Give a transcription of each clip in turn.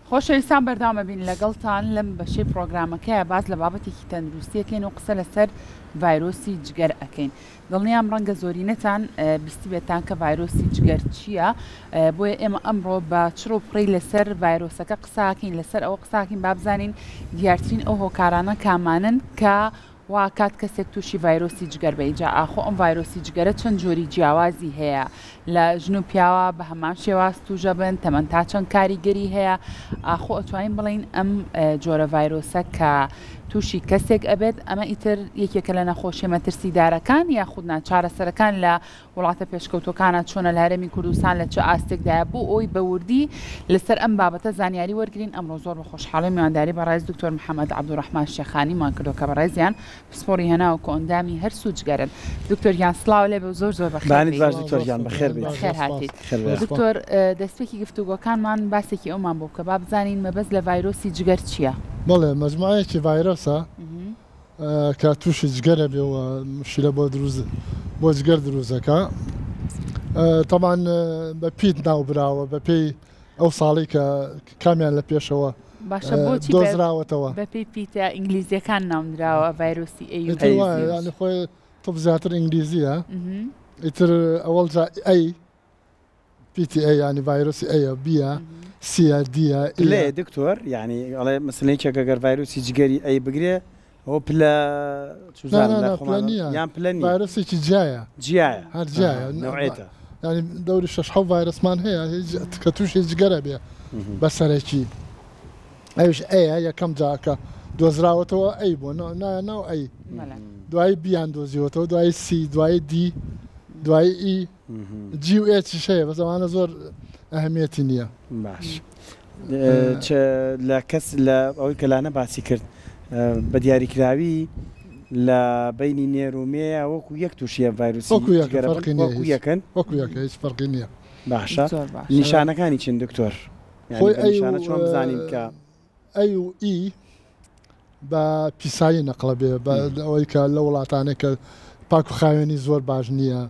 خۆشەویستان بەردەوام ئەبین لەگەڵتان لەم بەشەی پڕۆگرامەکەیا باس لە بابەتێکی تەندروستی ئەکەین و قسە لەسەر ڤایرۆسی جگەر ئەکەین دڵنیام ڕەنگە زۆرینەتان بیستبێتان کە ڤایرۆسی جگەر چییە بۆیە ئێمە ئەمڕۆ بە چڕ و پڕی لەسەر ڤایرۆسەکە قساکەین لەسەر ئەوە قساکەین بابزانین دیارترین ئەو هۆکارانە کامانن کە وا کات کەسێک تووشی ڤایرۆسی جگەر بێ جا ئاخۆ ئەم ڤایرۆسی جگەرە چەند جۆری جیاوازی هەیە لە ژن و پیاوە بە هەمان شێواز تووشە بن تەمەن تا چەند کاریگەری هەیە ئاخۆ ئەتوانین بڵێین ئەم جۆرە ڤایرۆسە کە تووشی کەسێک ئەبێت ئەمە ئیتر یەکێکە لە نەخۆشیە مەترسیدارەکان یاخود نا چارەسەرەکان لە وڵاتە پێشکەوتوەکانە چۆنە لە هەرێمی کوردستان لە چ ئاستێکدایە بۆ ئەوەی بە وردی لەسەر ئەم بابەتە زانیاری وەرگرین ئەمڕۆ زۆر بە خۆشحاڵی میوانداری بەڕێز دکتۆر محەممەد عەبدولڕەحمان شێخانیمان کردووە کە بەڕێزیان پسپۆڕی هەناو و کۆئەندامی هەرس و جگەرن دکتۆر گیان سڵاو لێ بێ و زۆر زۆر بەخێر بەیانیت بێی. باش دکتۆر گیان بەخێر بێیت. بەخێر هاتیت خێر بێت. دکتۆر دەستپێکی گفتوگۆکانمان باسێکی ئەومان بۆ بکە با بزانین مەبەست لە ڤایرۆسی جگەر چییە؟ بەڵێ مەجموعەیەکی ڤایرۆسە کە تووشی جگەرە بێ و مشکلە بۆ دروست بۆ جگەر دروست دەکا تەبعەن بە پیت ناوبراوە بە پێی ئەو ساڵی کە کامیان لە پێشەوە باشە بۆچی دۆزراوەتەوە بە پێی پیتە ئینگلیزیەکان ناونراوە ڤایرۆسی ئەی و ئیتر وایە یانی خۆی طب زیاتر ئینگلیزیە ئیتر ئەوەڵ جا ئەی پیتی ئەی یانی ڤایرۆسی ئەیە بیە سیە دیە ئیە. پلەیە دکتۆر یانی ئەڵێ مەسەلەن یەکێک ئەگەر ڤایرۆسی جگەری ئەی بگرێ ئەوە پلە چوزانم نا نا لای نا پلە خۆمان نییە یان پلە نییە ڤایرۆسێکی جیایە جیایە هەر جیایە نەوعێتە یانی دەوری شەش حەوت ڤایرۆسمان هەیە هیچ کە تووشی جگەرە بێ بە سەرەکی ئەویش ئەیە یەکەم جا کە دۆزراوەتەوە ئەی بۆ نایە ناو ئەی دوایی بیان دۆزیوەتەوە دوایی سی دوایی دی دوایی ئی جی و ئێچیش هەیە بەس ئەوانە زۆر ئەهمیەتی نییە. باش چ لە کەس لە ئەوەی کە لانە باسی کرد بە دیاریکراوی لە بینی نێر و مێ وەکو یەک تووشی ئەم ڤایرۆسی وەکو یەکە جگەرە بن فەرقی نییە وەکو هیچ یەکن وەکو یەکە هیچ فەرقی نییە. باشە زۆر باشە. نیشانەکانی چین دکتۆر یانی خۆی بە ئەی و نیشانە چۆن بزانین کە ئەی و ئی بە پیسایی نەقڵە بێ بە ئەوەی کە لە وڵاتانێک کە پاک و خاوێنی زۆر باش نییە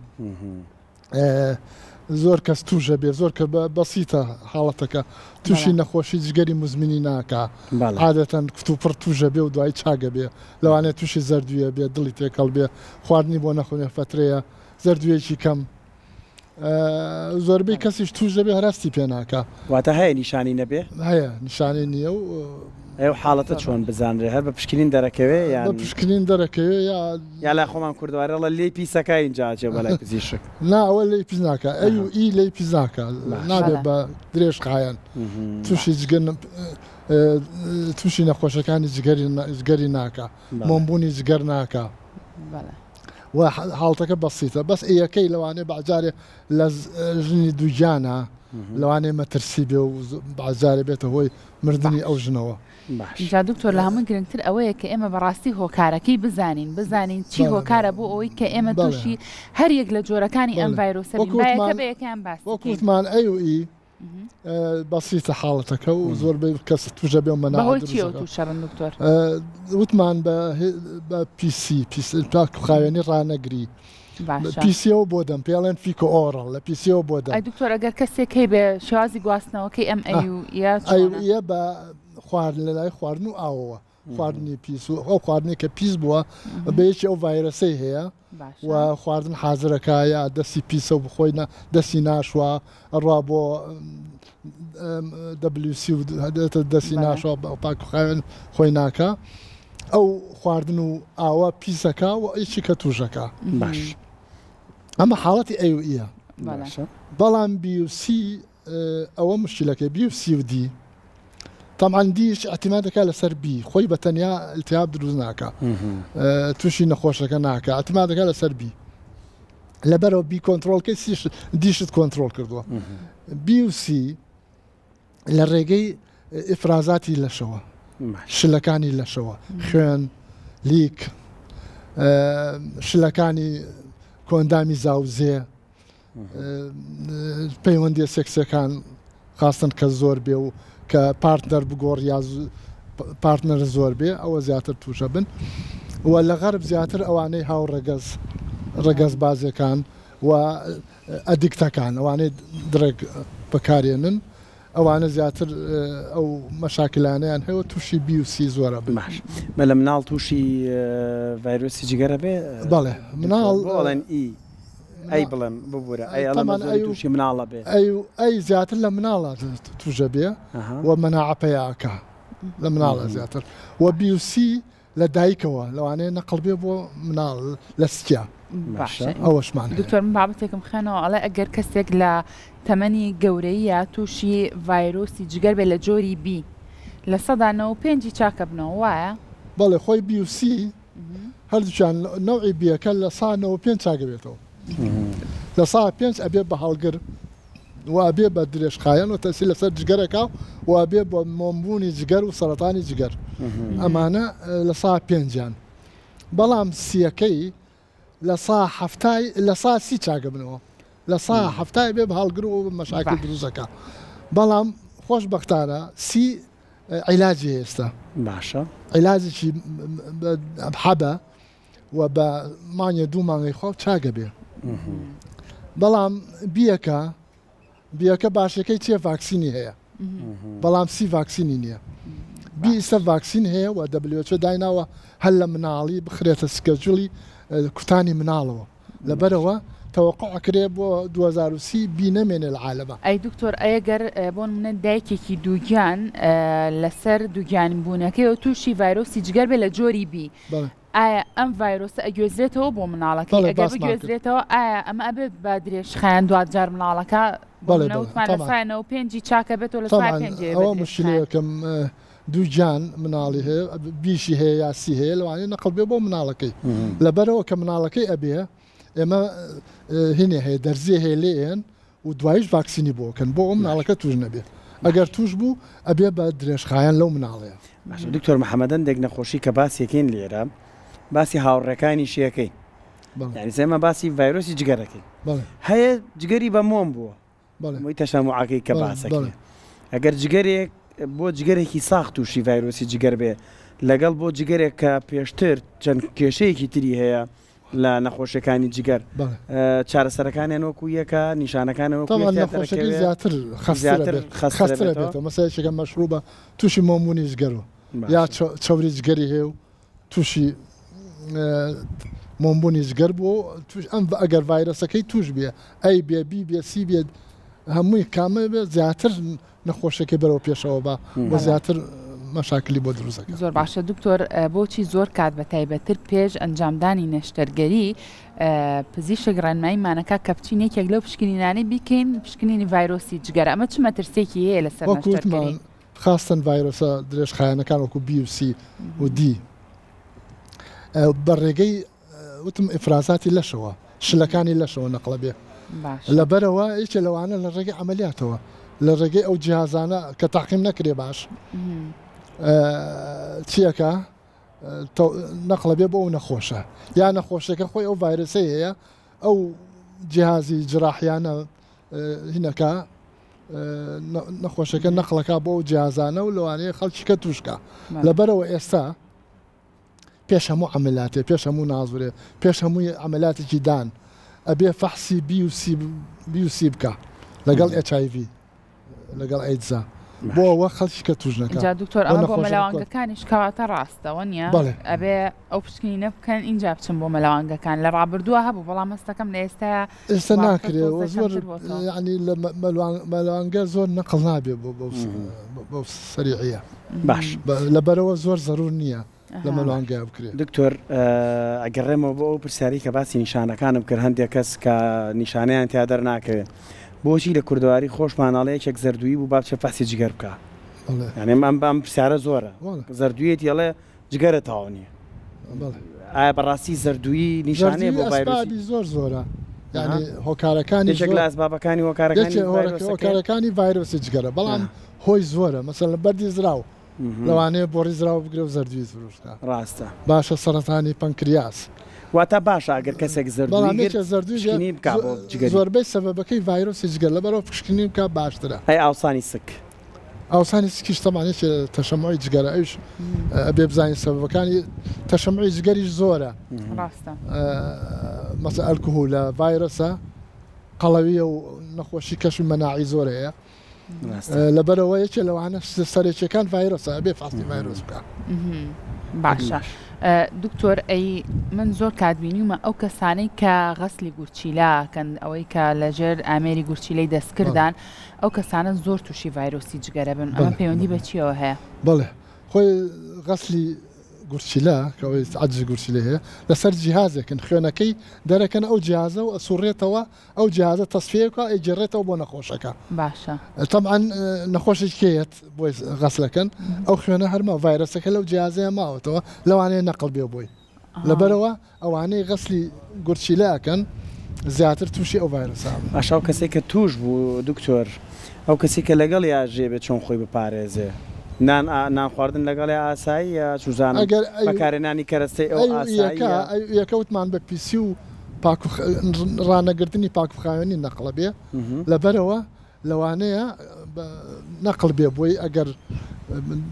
زۆر کەس تووشە بێ زۆر کە بەسیتە حاڵەتەکە تووشی نەخۆشی جگەری مزمنی ناکا عادەتەن کتوپڕ تووشە بێ و دوایی چاگە بێ لەوانەیە تووشی زەردویە بێ دڵی تێکەڵ بێ خواردنی بۆ نەخۆێ فترەیە زەردویەکی کەم زۆربەی کەسیش توش دەبێ هەر هەستی پێ ناکا. واتە هەیە نیشانی نەبێ؟ هەیە نیشانەی نییە و. ئەی ئەو حاڵەتە چۆن بزانرێ؟ هەر بە پشکنین دەرەکەوێ یان؟ بە پشکنین دەرەکەوێ یا. یا لای خۆمان کوردەواری ئەڵێ لێی پیسەکا ئینجا ئەچێ بۆ لای پزیشک. نا ئەوە لێی پیس ناکا ئەی و ئی لێی پیس ناکا نابێ بە درێژ خایەن توشی جگەر توشی نەخۆشەکانی جگەری جگەری ناکا مۆمبوونی جگەر ناکا. و حاڵتەکە بەسیتە بەس ئیەکەی لەوانەیە بەعجارێ لە ژنی دووگیانە لەوانەیە مەترسی بێ و بەعجارێ بێتە هۆی مردنی ئەو ژنەوە. جا دکتۆر لە هەمووی گرنگتر ئەوەیە کە ئێمە بەڕاستی هۆکارەکەی بزانین بزانین چی هۆکارە بۆ ئەوەی کە ئێمە تووشی هەر یەک لە جۆرەکانی ئەم ڤایرۆسە بین با یەکە بە یەکەیان باسی وەکو بکەین. وتمان ئەی و ئی بەسیتە حاڵەتەکە و زۆربەی کەس تووشە بێ و مەناعە بەهۆی دروست چیەوە دەکات. تووشە بن دکتۆر؟ وتمان بە بە پیسی پیس پاک و خاوێنی ڕانەگری باشە پیسیەوە بۆ دەم پێڵێن فیکۆ ئۆڕڵ لە پیسیەوە بۆ دەم ئەی دکتۆر ئەگەر کەسێک هەی بێ شێوازی گواستنەوەکەی ئەم ئەی و ئیە ئەی و چۆنە؟ ئیە بە خواردن لە لای خواردن و ئاوەوە خواردنی پیس و ئەو خواردنی کە پیس بووە بە یەکی ئەو ڤایرەسەی هەیە و خواردن حازرەکە یا دەستی پیسە و بخۆی دەستی ناشوە ئەڕوا بۆ WC و دەستی ناشوە پاک خاوێن خۆی ناکە ئەو خواردن و ئاوە پیسەکە و ئیچی کە توژەکە باش ئەمە حاڵەتی ئەوئە بەڵام بیوسی ئەوە مشکلەکەی بی و سی و دی تەبعەن دیش ئیعتیماد دەکات لەسەر بی خۆی بە تەنیا التهاب دروست ناکا تووشی نەخۆشەکە ناکا ئیعتیماد دەکات لەسەر بی لەبەرەوە بی کۆنترۆڵکەی سیش دیشت کۆنترۆڵ کردووە بی و سی لە ڕێگەی ئیفرازاتی لەشەوە شلەکانی لەشەوە خوێن لیک شلەکانی کۆندامی زاوزێ پەیوەندیە سێکسیەکان خاستن کە زۆر بێ و کە پارتنەر بگۆڕ یا پارتنەر زۆر بێ ئەوە زیاتر تووشە بن و لە غەرب زیاتر ئەوانەی هاو ڕەگەز ڕەگەز بازەکان و ئەدیکتەکان ئەوانەی دڕێک بەکارێنن. ئەوانە زیاتر ئەو مەشاکلانەیان هەیە و تووشی بی و سی زۆر ئەبن. باش مەلا مناڵ تووشی ڤایرۆسی جگەر ئەبێ؟ بەڵێ مناڵ. بۆ ئەڵێن ئی ئەی بڵێم ببورە ئەی ئەڵێن بە زۆری تووشی مناڵ ئەبێ. ئەی و ئەی زیاتر لە مناڵا تووش ئەبێ و مەناعە پەیا ئەکا لە مناڵا زیاتر و بی و سی لە دایکەوە لەوانەیە نەقڵ بێ بۆ مناڵ لە سکیا. باشە ئەوەشمان هەیە. دکتۆر من بابەتێکم خوێنەوە ئەڵێ ئەگەر کەسێک لە تەمەنی گەورەییا تووشی ڤایرۆسی جگەر بێ لە جۆری بی 95% ی چاکەبنەوە وایە؟ بەڵێ خۆی بی و سی هەردووکیان نەوعی بیەکە 95% چاکەبێتەوە 5% ئەبێ بە هەڵگر و ئەبێ بە درێژخایەن و تەسیر لەسەر جگەرەکە و ئەبێ بە مۆمبوونی جگەر و سەرەتانی جگەر ئەمانە 5%یان بەڵام سیەکەی 70% 30% چاکە بنەوە 70% بێ بە هەڵگر و مەشاکل دروستەکە بەڵام خۆشبەختانە سی عیلاجی ئێستا باشە عیلاجێکی حەبە و بە مانگێ دوو مانگەی خوا چاکە بێ بەڵام بیەکە بیەکە باشەکەی چیە ڤاکسینی هەیە بەڵام سی ڤاکسینی نییە بی ئیستا ڤاکسین هەیە و WHO دایناوە هەر لە مناڵی بخرێتە schedule ی کوتانی مناڵەوە لەبەرەوە تەوەقع ئەکرێ بۆ 2030 بی نەمێنێ لە عالەما. ئەی دکتۆر ئەگەر بۆ نمونە دایکێکی دووگیان لەسەر دووگیان بوونەکەیەوە تووشی ڤایرۆسی جگەر بێ لە جۆری بی ئایا ئەم ڤایرۆسە ئەگوێزرێتەوە بۆ مناڵەکەی؟ ئەگەر بگوێزرێتەوە ئایا ئەمە ئەبێت بە درێژخایەن دواجار مناڵەکە نەوتمان 95% ی چاکە بێتەوە 5% ی ئەوە مشکلەیەکەم دووگیان مناڵی هەیە بیشی هەیە یا سی هەیە لەوانەیە نەقڵ بێ بۆ مناڵەکەی لەبەرەوە کە مناڵەکەی ئەبێ ئێمە هینێ هەیە دەرزیە هەیە لێن و دوایش ڤاکسینی بۆ کەن بۆ ئەو مناڵەکە توش نەبێ ئەگەر توش بوو ئەبێ بە درێژخایەن لەو مناڵەیە. باشە دکتۆر محمد هەندێک نەخۆشی کە باسیەکەین لێرە باسی هاوڕێکانیشی ئەکەین یانی ئێمە باسی ڤایرۆسی جگەرەکەین هەیە جگەری بە مۆم بووە موی تەشەموعەکەی کە باسەکەی ئەگەر جگەرێک بۆ جگەرێکی ساخ تووشی ڤایرۆسی جگەر بێ لەگەڵ بۆ جگەرێک کە پێشتر چەند کێشەیەکی تری هەیە لە نەخۆشیەکانی جگەر چارەسەرەکانیان وەکو یەکە نیشانەکانیان وەکو یەک نەخۆشەکەی زیاتر خەستترە بێتەوە مەسەلەن یەکێکە مەشروبە تووشی مۆمبوونی جگەر و یا چەوری جگەری هەیە و تووشی مۆمبوونی جگەر بوو توش ئەم ئەگەر ڤایرەسەکەی توش بێ ئەی بێ بی بێ سی بێ هەمووی کامە بێ زیاتر نەخۆشەکەی بەرەو پێشەوە با و زیاتر مەشاکلی بۆ دروست دەکات. زۆر باشە دکتۆر بۆچی زۆر کات بە تایبەتتر پێش ئەنجامدانی نەشتەرگەری پزیشک ڕێنماییمانەکا کە بچین یەکێک لەو پشکنینانەی بیکەین پشکنینی ڤایرۆسی جگەرە ئەمە چ مەترسیەکی هەیە لەسەر وەکو نەشتەرگەری؟ وتمان خاستەن ڤایرۆسە درێژخایەنەکان وەکو بی و سی و دی بە ڕێگەی وتم ئیفرازاتی لەشەوە شلەکانی لەشەوە نەقڵە بێ لەبەرەوە یەکێ لەوانە لە ڕێگەی عملیاتەوە لە ڕێگەی ئەو جیهازانە کە تاقیم نەکرێ باش چیەکە نەقڵە بێ بۆ ئەو نەخۆشە یا نەخۆشەکە خۆی ئەو ڤایرەسەی هەیە ئەو جیهازی جراحیانە هینەکە نەخۆشەکە نەقڵەکە بۆ ئەو جیازانە و لەوانەیە خەڵکیکە توشکە لەبەرەوە ئێستا پێش هەموو عەمەلاتێ پێش هەموو نازورێ پێش هەمووی عەمەلاتێکی دان ئەبێ فەحسی بی و سی بی و سی بکا لەگەڵ ئێچ ئای ڤی لەگەڵ ئەیدزا بۆ ئەوە خەڵکی کە توش نەکا جا دکتۆر بۆ ئەمە بۆ نەخۆشە مەلەوانگەکانیش کەواتە ڕاستە وەنیە بەڵێ. ئەبێ ئەو پشکنینە بکەن ئینجا بچن بۆ مەلەوانگەکان لە ڕابردووە هەبوو بەڵام هەستەکەم لە ئێستایا ئێستا بابەتە ناکرێ و تۆزێ زۆر کەمتر بۆتەوە. یانی لە مەلەوانگە زۆر نەقڵ نابێ بۆ بەو بەو سەریعیە باش. لەبەرەوە زۆر زەرور نییە لە مەلوانگەیا بکرێ. دکتۆر ئەگەڕێمەوە بۆ ئەو پرسیارەی کە باسی نیشانەکانم کرد هەندێک کەس کە نیشانەیان تیا دەرناکەوێ بۆچی لە کوردەواری خۆشمان ئەڵێ یەکێک زەردوویی بوو با بچێ فەحسی جگەر بکا یانی ئەم ئەم پرسیارە زۆرە زەردوویەتی ئەڵێ جگەرە تەواو نییە ئایا بەڕاستی زەردوویی نیشانەیە بۆ ڤایرۆسی؟ ئەسبابی زۆر زۆرە یعنی هۆکارەکانی یەکێک لە ئەسبابەکانی هۆکارەکانی ڤایرۆسەکەیە؟ هۆکارەکانی ڤایرۆسی جگەرە بەڵام هۆی زۆرە مەسەلەن بەردی زراو لەوانەیە بۆڕی زراو بگرێ و زەردوی دروست بکا. ڕاستە. باشە سەرەتانی پەنکریاس. واتە باشە ئەگەر کەسێک زەردوی بەڵام گرت یەکێ زەردوی بێ پشکنین بکا بۆ جگەری. زۆربەی سەبەبەکەی ڤایرۆسی جگەر لەبەرئەوە پشکنین بکا باشترە. ئەی ئاوسانی سک؟ ئاوسانی سکیش تەبعەن یەکێ لە تەشەموعی جگەرە ئەویش ئەبێ بزانین سەبەبەکانی تەشەموعی جگەریش زۆرە. ڕاستە. مەسەلەن ئەلکهولە، ڤایرۆسە، قەڵەویە و نەخۆشی کەش و مەناعی زۆر هەیە. لەبەرەوە یەکێ لەوانە سەرەکیەکان ڤایرۆسە ئەبێ فاسی ڤایرۆس بکە. باشە دکتۆر ئەی من زۆر کات بینیومە ئەو کەسانەی کە غەسلی گورچیلە کەن ئەوەی کە لەژێر ئامێری گورچیلەی دەستکردان ئەو کەسانە زۆر تووشی ڤایرۆسی جگەرە بن ئەمە پەیوەندی بە چیەوە هەیە؟ بەڵێ خۆی غەسلی گورچیلە کە ئەوەی عەجزی گورچیلەی هەیە لەسەر جیهازێکن خوێنەکەی دەرەکەن ئەو جیهازە و ئەسوڕێتەوە ئەو جیهازە تەسفیەی بکا ئەیگێڕێتەوە بۆ نەخۆشەکە. باشە. تەبعەن نەخۆشێک کێیەت بۆی غەسلەکەن ئەو خوێنە هەر ماوە ڤایرەسەکە لەو جیهازەیە ماوەتەوە لەوانەیە نەقڵ بێ بۆی لەبەرەوە ئەوانەی غەسلی گورچیلە ئەکەن زیاتر تووشی ئەو ڤایرەسە ئەبن. باشە ئەو کەسەی کە تووش بوو دکتۆر ئەو کەسەی کە لەگەڵیا ژێ بێ چۆن خۆی بپارێزێ نان نان خواردن لەگەڵیا ئاساییە چوزانم ئەگەر ئەی بەکارهێنانی کەرەستەی ئەو ئەی و ئیەکە ئاساییە؟ ئەی و ئیەکە وتمان بە پیسی و پاک و ڕانەگرتنی پاک و خاوێنی نەقڵە بێ لەبەرەوە لەوانەیە نەقڵ بێ بۆی ئەگەر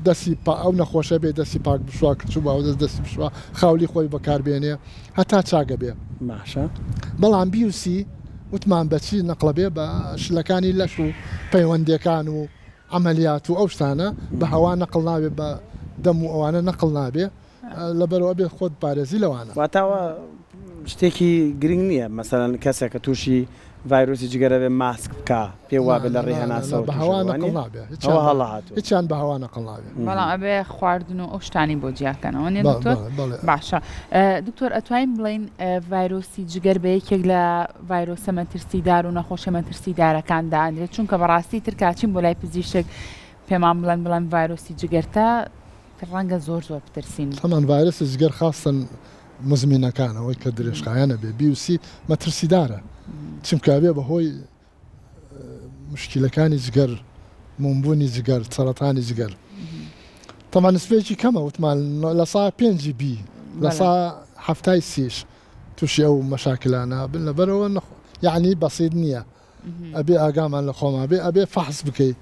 دەستی ئەو نەخۆشە بێ دەستی پاک بشوا کە چوو باو دەست دەستی بشوا خاولی خۆی بەکاربێنێ هەتا چاگە بێ باشە بەڵام بیوسی وتمان بەچی نەقڵە بێ بە شلەکانی لەش و پەیوەندەکان و عملیات و ئەو شتانە بە هەوا نەقڵ نابێ بە دەم و ئەوانە نەقڵ نابێ لەبەرئەوە ئەبێ خۆت بپارێزی لەوانە. واتە ئەوە شتێکی گرنگ نییە مەسەلەن کەسێک کە تووشی ڤایرۆسی جگەرە بێ ماسک بکا پێ وابێ لە ڕێی هەناسەوە بە هەوا نەقڵ نابێ ئەوە هەڵە هاتووە هیچیان بە هەوا نەقڵ نابێ. بەڵام ئەبێ خواردن و ئەو شتانەی بۆ جیاکەنەوە نیە دکتۆر؟ باشە دکتۆر ئەتوانین بڵێین ڤایرۆسی جگەر بە یەکێک لە ڤایرۆسە مەترسیدار و نەخۆشیە مەترسیدارەکان دائەنرێت چونکە بەڕاستی تر کاچین بۆ لای پزیشک پێمان بڵێن بڵێن ڤایرۆسی جگەرتە ڕەنگە زۆر زۆر بترسین. هەمان ڤایرەسی جگەر خاستەن موزمینەکان ئەوەی کە درێژخایەنە بێ بی و سی مەترسیدارە چونکە ئەبێ بە هۆی مشکیلەکانی جگەر مومبوونی جگەر سەرەتانی جگەر تەمان نسبەیەکی کەمە وتمان لە سا پێنجی بی لە سا حەفتای سیش تووشی ئەو مەشاکلانە بن لەبەرەوە یعنی بەسیت نییە ئەبێ ئاگامان لە خۆمان بێ ئەبێ فەحس بکەی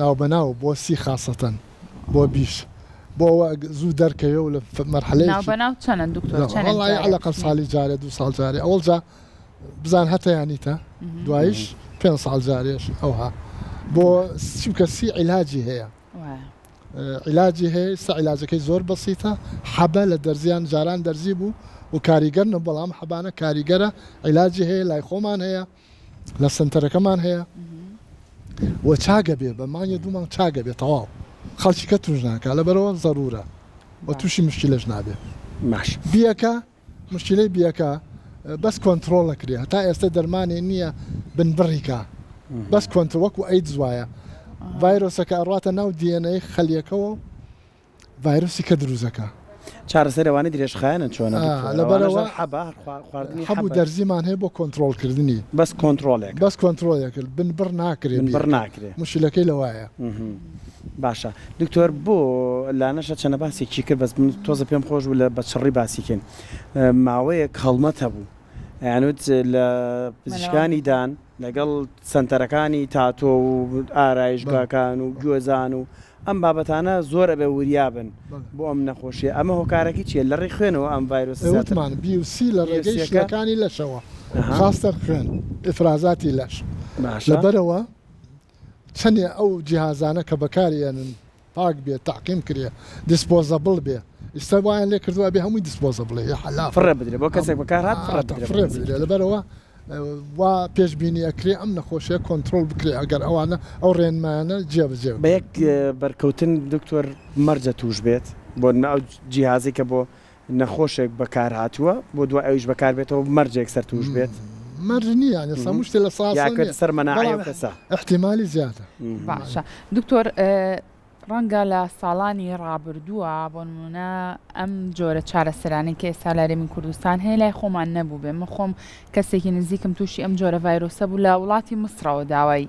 ناوبەناو بۆ سی خاسەتەن بۆ بیش بۆ ئەوە زوو دەرکەوێ و لە مەرحەلەیەکی ناوبەناو چەنە دکتۆر چەنێک وەڵی جارێ عەلەقەل ساڵی جارێ دوو ساڵ جارێ ئەوەڵ جا بزان هەتە یان نیتە دوایش پێنج ساڵ جارێش ئەوها بۆ چونکە سی عیلاجی هەیە وایە عیلاجی هەیە ئیستا عیلاجەکەی زۆر بەسیتە حەبە لە دەرزیان جاران دەرزی بوو و کاریگەر نەبوو بەڵام حەبانە کاریگەرە عیلاجی هەیە لای خۆمان هەیە لە سەنتەرەکەمان هەیە و چاگە بێ بە مانگێ دوو مانگ چاگە بێ تەواو خەڵکی کە توش ناکا لەبەرەوە زەرورە و تووشی مشکلەش نابێ باش بیەکە مشکلەی بیەکە بەس کۆنترۆڵ ئەکرێ هەتا ئێستە دەرمانێ نییە بنبڕی کا بەس کۆنترۆڵ وەکو ئەیدز وایە ڤایرۆسەکە ئەڕواتە ناو DNA خەلیەکەوە و ڤایرۆسی کە دروست ئەکا. چارەسەری ئەوانەی درێژخایەنن چۆنە دکتۆر؟ ئەوانەش لەبەرئەوە هەر حەبە هەر خواردنی حەب و حەبە. دەرزیمان هەیە بۆ کۆنترۆڵکردنی. بەس کۆنترۆڵێکە. بەس کۆنترۆڵێکە بنبڕ ناکرێ بنبڕ بیەکە ناکرێ. مشکلەکەی لەوایە. باشە دکتۆر بۆ لانەشە چەنە باسێکی کرد بەس من تۆزە پێم خۆش بوو لە بە چڕی باسی کەین ماوەیەک هەڵمەت هەبوو ئەیانوت لە پزیشکانی دان لەگەڵ سەنتەرەکانی تاتۆ و ئارایشگاکان و گوێزان و ئەم بابەتانە زۆر ئەبێ وریا بن بۆ ئەم نەخۆشیە ئەمە هۆکارەکەی چیە لە ڕێی خوێنەوە ئەم ڤایرۆسە زیاتر وتمان بی و سی لە ڕێگەی بیوسیەکە شلەکانی لەشەوە خاستەن خوێن ئیفرازاتی لەش باشە لەبەرئەوە چەنێ ئەو جیهازانە کە بەکاری ئێنن پاک بێ تەعقیم کرێ disposable بێ ئیستا وایان لێ کردوە ئەبێ هەمووی disposable ێ حەلاف فڕێ بدرێ بۆ کەسێک بەکار هات فڕێ بدرێ فڕێ بدرێ لەبەرئەوە وا پێشبینی ئەکرێ ئەم نەخۆشیە کۆنترۆڵ بکرێ ئەگەر ئەوانە ئەو ڕێنمایانە جێبەجێ بە بکرێن. یەک بەرکەوتن دکتۆر مەرجە توش بێت بۆ نمونە ئەو جیهازەی کە بۆ نەخۆشێک بەکار هاتووە بۆ دوای ئەویش بەکار بێتەوە مەرجە یەکسەر توش بێت؟ مەرج نییە یانی هەموو شتێ لە یا ساسە کە نییە سەر مەناعەی بەڵام ئەو کەسە. ئیحتیمالی زیادە. باشە دکتۆر ڕەنگە لە ساڵانی ڕابردووە بۆ نموونە ئەم جۆرە چارەسەرانەی کە ئێستا لە هەرێمی کوردستان هەیە لای خۆمان نەبووبێ من خۆم کەسێکی نزیکم تووشی ئەم جۆرە ڤایرۆسە بوو لە وڵاتی میسرەوە داوای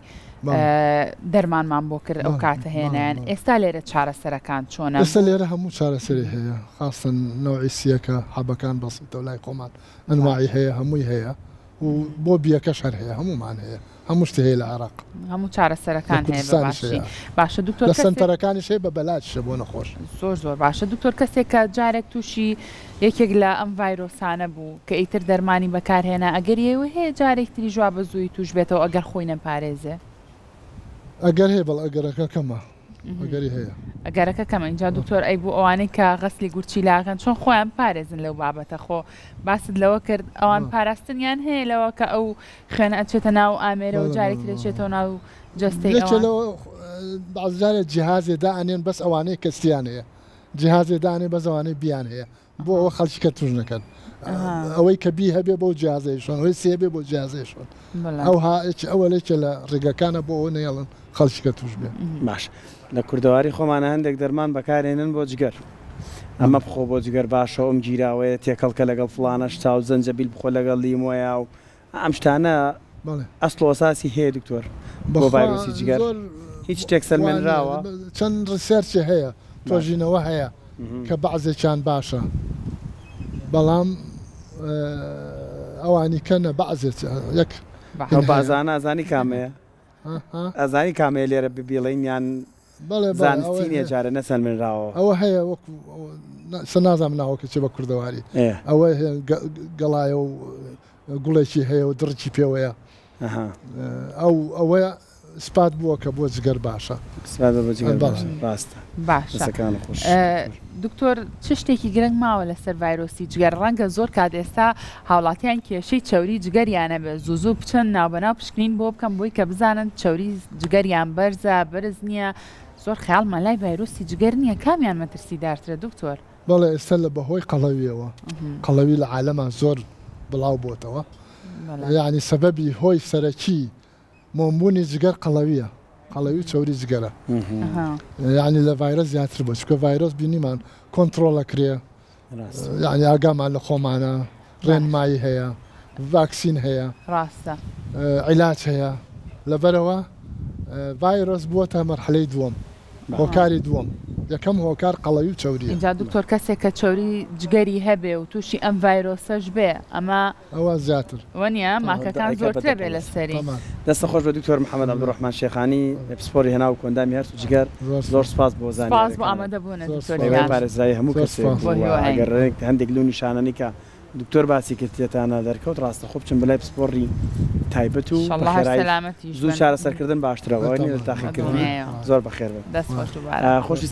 دەرمانمان بۆ کرد ئەو کاتە هێنایان ئێستا لێرە چارەسەرەکان چۆنە؟ ئێستا لێرە هەموو چارەسەری هەیە خاستەن نەوعی سیەکە حەبەکان بەسیتە و لای خۆمان ئەنواعی هەیە هەمووی هەیە و بۆ بیەکەش هەر هەیە هەموومان هەیە هەموو شتی هەیە لە عێراق. هەموو لە چارەسەرەکان هەیە بە کوردستانیش باشی هەیە. باشە دکتۆر لە کەسێک سەنتەرەکانیش هەیە بە بەلاشە بۆ نەخۆش. زۆر زۆر باشە دکتۆر کەسێک کە جارێک تووشی یەکێک لە ئەم ڤایرۆسانە بوو کە ئیتر دەرمانی بەکارهێنا ئەگەری ئەوە هەیە جارێک تریش وا بە زوویی تووش بێتەوە ئەگەر خۆی نەپارێزێ؟ ئەگەر هەیە بەڵ ئەگەرەکە کەمە ئەگەری هەیە. ئەگەرەکە کەمە ئینجا دکتۆر ئەی بۆ ئەوانەی کە غەسلی گورچیلە ئەکەن چۆن خۆیان بپارێزن لەو بابەتە خۆ باست لەوە کرد ئەوان پاراستنیان هەیە لەوە کە ئەو خوێنە ئەچێتە ناو ئامێرەوە جارێکی تر ئەچێتەوە ناو جەستەی یەکێ ئەوان. لەوە بەعزی جارێ جیهازێ دائەنێن بەس ئەوانەی کە سیان هەیە جیهازێ دانێ بەس ئەوانەی بیان هەیە بۆ ئەوە خەڵکی کە توش نەکەن ئەوەی کە بی هەبێ بۆ جیازەی شۆن ئەوەی سێ بێ بۆ جیازەی شۆن ئەو ها ئەوە لێکێ لە ڕێگەکانە بۆ ئەوە نەیەڵن خەڵکی کە توش بێ. باش لە کوردەواری خۆمانە هەندێک دەرمان بەکارێنن بۆ جگەر ئەمە بخۆ بۆ جگەر باشە ئەم گیراوەیە تێکەڵکە لەگەڵ فڵانە شتا و زەنجەبیل بخۆ لەگەڵ لیمۆیا و ئەم شتانە ئەسڵ و ئەساسی هەیە دکتۆر بۆ ڤایرۆسی جگەر هیچ شتێک سەلمێنراوە؟ چەند research ێ هەیە تۆژینەوە هەیە کە بەعزێکیان باشە بەڵام ئەوانی کەنە بەعزێک یەک ئەو بەعزانە ئەزانی کامەیە؟ ئەزانی کامەیە لێرە بیڵێین یان زانستی نیە جارێ نەسەلمێنراوە. ئەوە هەیە وەکو سە نازانم ناوەکە چیە بە کوردەواری ئەوە هەیە گەڵایە و گوڵێکی هەیە و دڕکی پێوەیە ئەو ئەوە سپات بووە کە بۆ جگەر باشە. سپات بۆ جگەر باشە ڕاستە. باشە دەستەکانت خۆش. دکتۆر چ شتێکی گرنگ ماوە لەسەر ڤایرۆسی جگەر ڕەنگە زۆر کات ئێستا هاوڵاتیان کێشەی چەوری جگەریان هەبێت زوو زوو بچن ناوبەناو پشکنین بۆ بکەن بۆی کە بزانن چەوری جگەریان بەرزە بەرز نییە زۆر خەیاڵمان لای ڤایرۆسی جگەر نییە کامیان مەترسیدارترە دکتۆر؟ بەڵێ ئێستا لە بەهۆی قەڵەویەوە قەڵەوی لە عالەما زۆر بڵاو بۆتەوە یانی سەبەبی هۆی سەرەکی مۆمبوونی جگەر قەڵەویە قەڵەوی و چەوری جگەرە یانی لە ڤایرۆس زیاتر بۆ چونکە ڤایرۆس بینیمان کۆنتڕۆڵ ئەکرێ یانی ئاگامان لە خۆمانە ڕێنمایی هەیە ڤاکسین هەیە ڕاستە عیلاج هەیە لەبەرەوە ڤایرۆس بووەتە مەرحەلەی دووەم هۆکاری دووەم یەکەم هۆکار قەڵەوی و چەوریە. ئینجا دکتۆر کەسێک کە چەوری جگەری هەبێ و تووشی ئەم ڤایرۆسەش بێ ئەمە ئەوە زیاتر. وەنیە ماکەکان زۆرترە بێ لەسەری. دەستت خۆش بێت دکتۆر محمد عبدالرحمن شێخانی پسپۆری هەناو و کۆئەندامی هەرس و جگەر زۆر سوپاس بۆ سوپاس بۆ زانیاریەکانت. ئامادەبوونت دکتۆر هیوای گیان. پارێزراوی هەموو کەسێک بۆ و هیواین. ئەگەر هەندێک لەو نیشانانەی کە دکتۆر باسی کرد تێتانە دەرکەوت ڕاستەخۆ بچن بەلای پسپۆڕی تایبەت و ئیشەڵڵا هەر بەخێرایی سەلامەتیش زوو بن. چارەسەرکردن باشترە وەنیە لە تاقیکردنی بەدڵنیایەوە. زۆر بەخێر بن دەست خۆش دووبارە. خۆشی.